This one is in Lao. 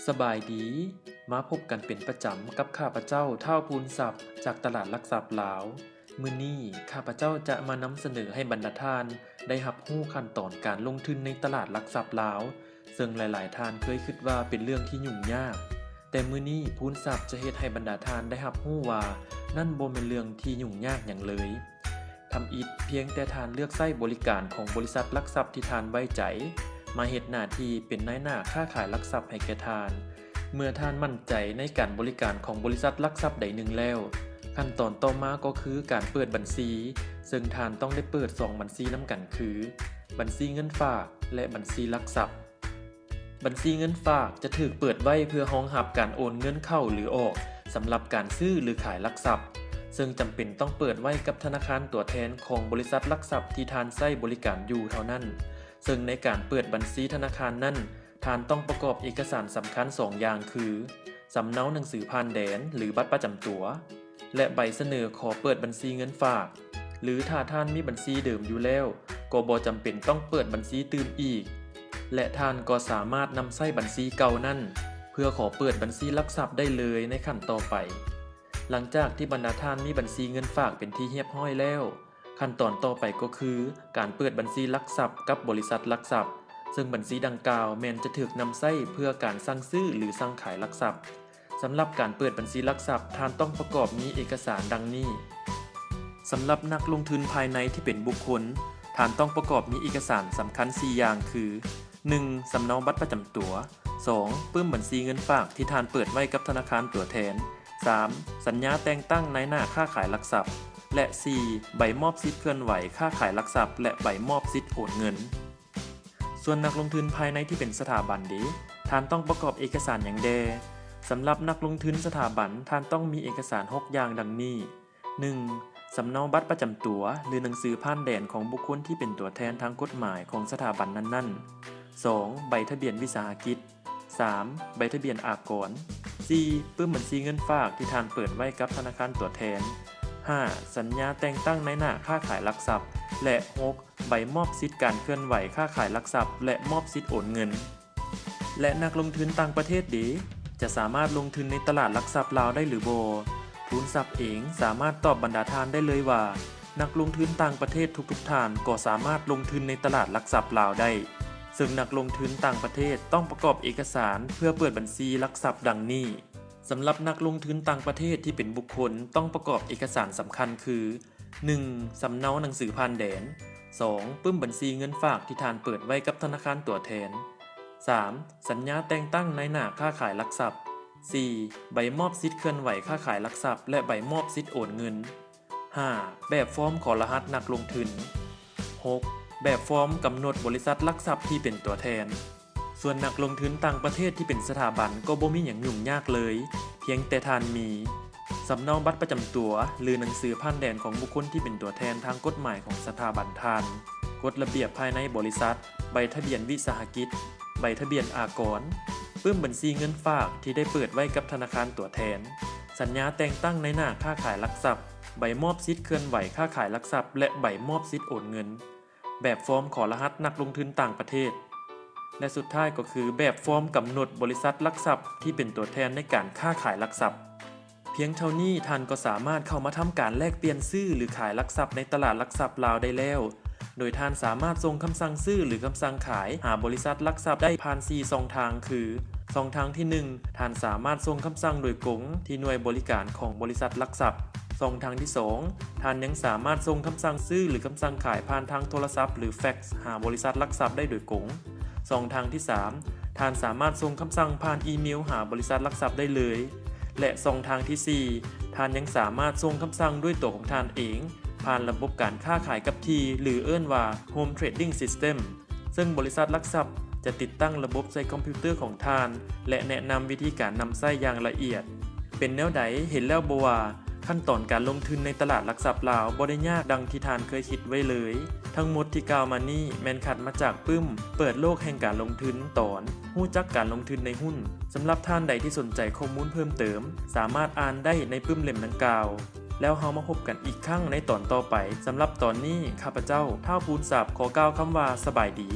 ສະບາຍດີ, ມາພົບກັນເປັນປະຈຳກັບຂ້າພະເຈົ້າ ທ້າວ ພູນຊັບ ຈາກຕະຫຼາດຫຼັກຊັບລາວ. ມື້ນີ້ຂ້າພະເຈົ້າຈະມານຳສະເໜີໃຫ້ບັນດາທ່ານໄດ້ຮັບຮູ້ຂັ້ນຕອນການລົງທຶນໃນຕະຫຼາດຫຼັກຊັບລາວ, ເຊິ່ງຫຼາຍໆທ່ານເຄີຍຄິດວ່າເປັນເລື່ອງທີ່ຫຍຸ້ງຍາກ, ແຕ່ມື້ນີ້ພູນຊັບຈະເຮັດໃຫ້ບັນດາທ່ານໄດ້ຮັບຮູ້ວ່ານັ້ນບໍ່ແມ່ນເລື່ອງທີ່ຫຍຸ້ງຍາກຫຍັງເລີຍ. ທຳອິດພຽງແຕ່ທ່ານເລືອກໃຊ້ບໍລິການຂອງບໍລິສັດຫຼັກຊັບທີ່ທ່ານໄວ້ໃຈ ມາເຮັດໜ້າທີ່ເປັນນາຍໜ້າຄ້າຂາຍຫຼັກຊັບໃຫ້ແກ່ທ່ານ. ເມື່ອທ່ານໝັ້ນໃຈໃນການບໍລິການຂອງບໍລິສັດຫຼັກຊັບໃດໜຶ່ງແລ້ວ, ຂັ້ນຕອນຕໍ່ມາກໍຄືການເປີດບັນຊີ, ເຊິ່ງທ່ານຕ້ອງໄດ້ເປີດສອງບັນຊີນຳກັນຄື ບັນຊີເງິນຝາກ ແລະ ບັນຊີຫຼັກຊັບ. ບັນຊີເງິນຝາກຈະຖືກເປີດໄວ້ເພື່ອຮອງຮັບການໂອນເງິນເຂົ້າ ຫຼື ອອກ ສຳລັບການຊື້ ຫຼື ຂາຍຫຼັກຊັບ, ເຊິ່ງຈຳເປັນຕ້ອງເປີດໄວ້ກັບທະນາຄານຕົວແທນຂອງບໍລິສັດຫຼັກຊັບທີ່ທ່ານໃຊ້ບໍລິການຢູ່ເທົ່ານັ້ນ. ເຊິ່ງໃນການເປີດບັນຊີທະນາຄານນັ້ນ, ທ່ານຕ້ອງປະກອບເອກະສານສຳຄັນສອງຢ່າງຄື ສຳເນົາໜັງສືຜ່ານແດນ ຫຼື ບັດປະຈຳຕົວ ແລະ ໃບສະເໜີຂໍເປີດບັນຊີເງິນຝາກ, ຫຼື ຖ້າທ່ານມີບັນຊີເດີມຢູ່ແລ້ວ, ກໍບໍ່ຈຳເປັນຕ້ອງເປີດບັນຊີຕື່ມອີກ ແລະ ທ່ານກໍສາມາດນຳໃຊ້ບັນຊີເກົ່ານັ້ນ ເພື່ອຂໍເປີດບັນຊີຫຼັກຊັບໄດ້ເລີຍໃນຂັ້ນຕໍ່ໄປ. ຫຼັງຈາກທີ່ບັນດາທ່ານມີບັນຊີເງິນຝາກເປັນທີ່ຮຽບຮ້ອຍແລ້ວ, ຂັ້ນຕອນຕໍ່ໄປກໍຄືການເປີດບັນຊີຫຼັກຊັບກັບບໍລິສັດຫຼັກຊັບ, ເຊິ່ງບັນຊີດັ່ງກ່າວແມ່ນຈະຖືກນຳໃຊ້ເພື່ອການສັ່ງຊື້ ຫຼື ສັ່ງຂາຍຫຼັກຊັບ. ສຳລັບການເປີດບັນຊີຫຼັກຊັບ, ທ່ານຕ້ອງປະກອບມີເອກະສານດັ່ງນີ້. ສຳລັບນັກລົງທຶນພາຍໃນທີ່ເປັນບຸກຄົນ, ທ່ານຕ້ອງປະກອບມີເອກະສານສຳຄັນສີ່ຢ່າງຄື ໜຶ່ງ ສຳເນົາບັດປະຈຳຕົວ, ສອງ ປຶ້ມບັນຊີເງິນຝາກທີ່ທ່ານເປີດໄວ້ກັບທະນາຄານຕົວແທນ, ສາມ ສັນຍາແຕ່ງຕັ້ງນາຍໜ້າຄ້າຂາຍຫຼັກຊັບ ແລະ ສີ່ ໃບມອບສິດເຄື່ອນໄຫວຄ້າຂາຍຫຼັກຊັບ ແລະ ໃບມອບສິດໂອນເງິນ. ສ່ວນນັກລົງທຶນພາຍໃນທີ່ເປັນສະຖາບັນເດ, ທ່ານຕ້ອງປະກອບເອກະສານຫຍັງແດ່? ສຳລັບນັກລົງທຶນສະຖາບັນ, ທ່ານຕ້ອງມີເອກະສານຫົກຢ່າງດັ່ງນີ້. ໜຶ່ງ ສຳເນົາບັດປະຈຳຕົວ ຫຼື ໜັງສືຜ່ານແດນຂອງບຸກຄົນທີ່ເປັນຕົວແທນທາງກົດໝາຍຂອງສະຖາບັນນັ້ນໆ, ສອງ ໃບທະບຽນວິສາຫະກິດ, ສາມ ໃບທະບຽນອາກອນ, ສີ່ ປຶ້ມບັນຊີເງິນຝາກທີ່ທ່ານເປີດໄວ້ກັບທະນາຄານຕົວແທນ, ຫ້າ ສັນຍາແຕ່ງຕັ້ງນາຍໜ້າຄ້າຂາຍຫຼັກຊັບ ແລະ ຫົກ ໃບມອບສິດການເຄື່ອນໄຫວຄ້າຂາຍຫຼັກຊັບ ແລະ ມອບສິດໂອນເງິນ. ແລະ ນັກລົງທຶນຕ່າງປະເທດເດ ຈະສາມາດລົງທຶນໃນຕະຫຼາດຫຼັກຊັບລາວໄດ້ຫຼືບໍ່? ພູນຊັບເອງສາມາດຕອບບັນດາທ່ານໄດ້ເລີຍວ່າ ນັກລົງທຶນຕ່າງປະເທດທຸກໆທ່ານກໍສາມາດລົງທຶນໃນຕະຫຼາດຫຼັກຊັບລາວໄດ້, ເຊິ່ງນັກລົງທຶນຕ່າງປະເທດຕ້ອງປະກອບເອກະສານເພື່ອເປີດບັນຊີຫຼັກຊັບດັ່ງນີ້. ສຳລັບນັກລົງທຶນຕ່າງປະເທດທີ່ເປັນບຸກຄົນ ຕ້ອງປະກອບເອກະສານສຳຄັນຄື ໜຶ່ງ ສຳເນົາໜັງສືຜ່ານແດນ, ສອງ ປຶ້ມບັນຊີເງິນຝາກທີ່ທ່ານເປີດໄວ້ກັບທະນາຄານຕົວແທນ, ສາມ ສັນຍາແຕ່ງຕັ້ງນາຍໜ້າຄ້າຂາຍຫຼັກຊັບ, ສີ່ ໃບມອບສິດເຄື່ອນໄຫວຄ້າຂາຍຫຼັກຊັບ ແລະ ໃບມອບສິດໂອນເງິນ, ຫ້າ ແບບຟອມຂໍລະຫັດນັກລົງທຶນ, ຫົກ ແບບຟອມກຳນົດບໍລິສັດຫຼັກຊັບທີ່ເປັນຕົວແທນ. ສ່ວນນັກລົງທຶນຕ່າງປະເທດທີ່ເປັນສະຖາບັນກໍບໍ່ມີຫຍັງຫຍຸ້ງຍາກເລີຍ, ພຽງແຕ່ທ່ານມີ ສຳເນົາບັດປະຈຳຕົວ ຫຼື ໜັງສືຜ່ານແດນຂອງບຸກຄົນທີ່ເປັນຕົວແທນທາງກົດໝາຍຂອງສະຖາບັນທ່ານ, ກົດລະບຽບພາຍໃນບໍລິສັດ, ໃບທະບຽນວິສາຫະກິດ, ໃບທະບຽນອາກອນ, ປຶ້ມບັນຊີເງິນຝາກທີ່ໄດ້ເປີດໄວ້ກັບທະນາຄານຕົວແທນ, ສັນຍາແຕ່ງຕັ້ງນາຍໜ້າຄ້າຂາຍຫຼັກຊັບ, ໃບມອບສິດເຄື່ອນໄຫວຄ້າຂາຍຫຼັກຊັບ ແລະ ໃບມອບສິດໂອນເງິນ. ແບບຟອມຂໍລະຫັດນັກລົງທຶນຕ່າງປະເທດ ແລະ ສຸດທ້າຍກໍຄືແບບຟອມກຳນົດບໍລິສັດຫຼັກຊັບທີ່ເປັນຕົວແທນໃນການຄ້າຂາຍຫຼັກຊັບ. ພຽງເທົ່ານີ້ທ່ານກໍສາມາດເຂົ້າມາທຳການແລກປ່ຽນຊື້ ຫຼື ຂາຍຫຼັກຊັບໃນຕະຫຼາດຫຼັກຊັບລາວໄດ້ແລ້ວ, ໂດຍທ່ານສາມາດສົ່ງຄຳສັ່ງຊື້ ຫຼື ຄຳສັ່ງຂາຍຫາບໍລິສັດຫຼັກຊັບໄດ້ຜ່ານສີ່ຊ່ອງທາງຄື, ຊ່ອງທາງທີໜຶ່ງ ທ່ານສາມາດສົ່ງຄຳສັ່ງໂດຍກົງທີ່ໜ່ວຍບໍລິການຂອງບໍລິສັດຫຼັກຊັບ. ຊ່ອງທາງທີສອງ ທ່ານຍັງສາມາດສົ່ງຄຳສັ່ງຊື້ ຫຼື ຄຳສັ່ງຂາຍຜ່ານທາງໂທລະສັບ ຫຼື ແຟັກ ຫາບໍລິສັດຫຼັກຊັບໄດ້ໂດຍກົງ. ຊ່ອງທາງທີສາມ ທ່ານສາມາດສົ່ງຄຳສັ່ງຜ່ານອີເມວຫາບໍລິສັດຫຼັກຊັບໄດ້ເລີຍ. ແລະ ຊ່ອງທາງທີສີ່ ທ່ານຍັງສາມາດສົ່ງຄຳສັ່ງດ້ວຍຕົວຂອງທ່ານເອງ ຜ່ານລະບົບການຄ້າຂາຍກັບທີ່ ຫຼື ເອີ້ນວ່າ Home Trading System. ເຊິ່ງບໍລິສັດຫຼັກຊັບຈະຕິດຕັ້ງລະບົບໃສ່ຄອມພິວເຕີຂອງທ່ານ ແລະ ແນະນຳວິທີການນຳໃຊ້ຢ່າງລະອຽດ. ເປັນແນວໃດ? ເຫັນແລ້ວບໍ່ວ່າ ຂັ້ນຕອນການລົງທຶນໃນຕະຫຼາດຫຼັກຊັບລາວບໍ່ໄດ້ຍາກດັ່ງທີ່ທ່ານເຄີຍຄິດໄວ້ເລີຍ. ທັງໝົດທີ່ກ່າວມານີ້ແມ່ນຂັດມາຈາກປຶ້ມເປີດໂລກແຫ່ງການລົງທຶນ ຕອນຮູ້ຈັກການລົງທຶນໃນຫຸ້ນ. ສຳລັບທ່ານໃດທີ່ສົນໃຈຂໍ້ມູນເພີ່ມເຕີມ, ສາມາດອ່ານໄດ້ໃນປຶ້ມເຫຼັ້ມດັ່ງກ່າວ. ແລ້ວເຮົາມາພົບກັນອີກຄັ້ງໃນຕອນຕໍ່ໄປ. ສຳລັບຕອນນີ້, ຂ້າພະເຈົ້າ ທ້າວ ພູນຊັບ ຂໍກ່າວຄຳວ່າສະບາຍດີ.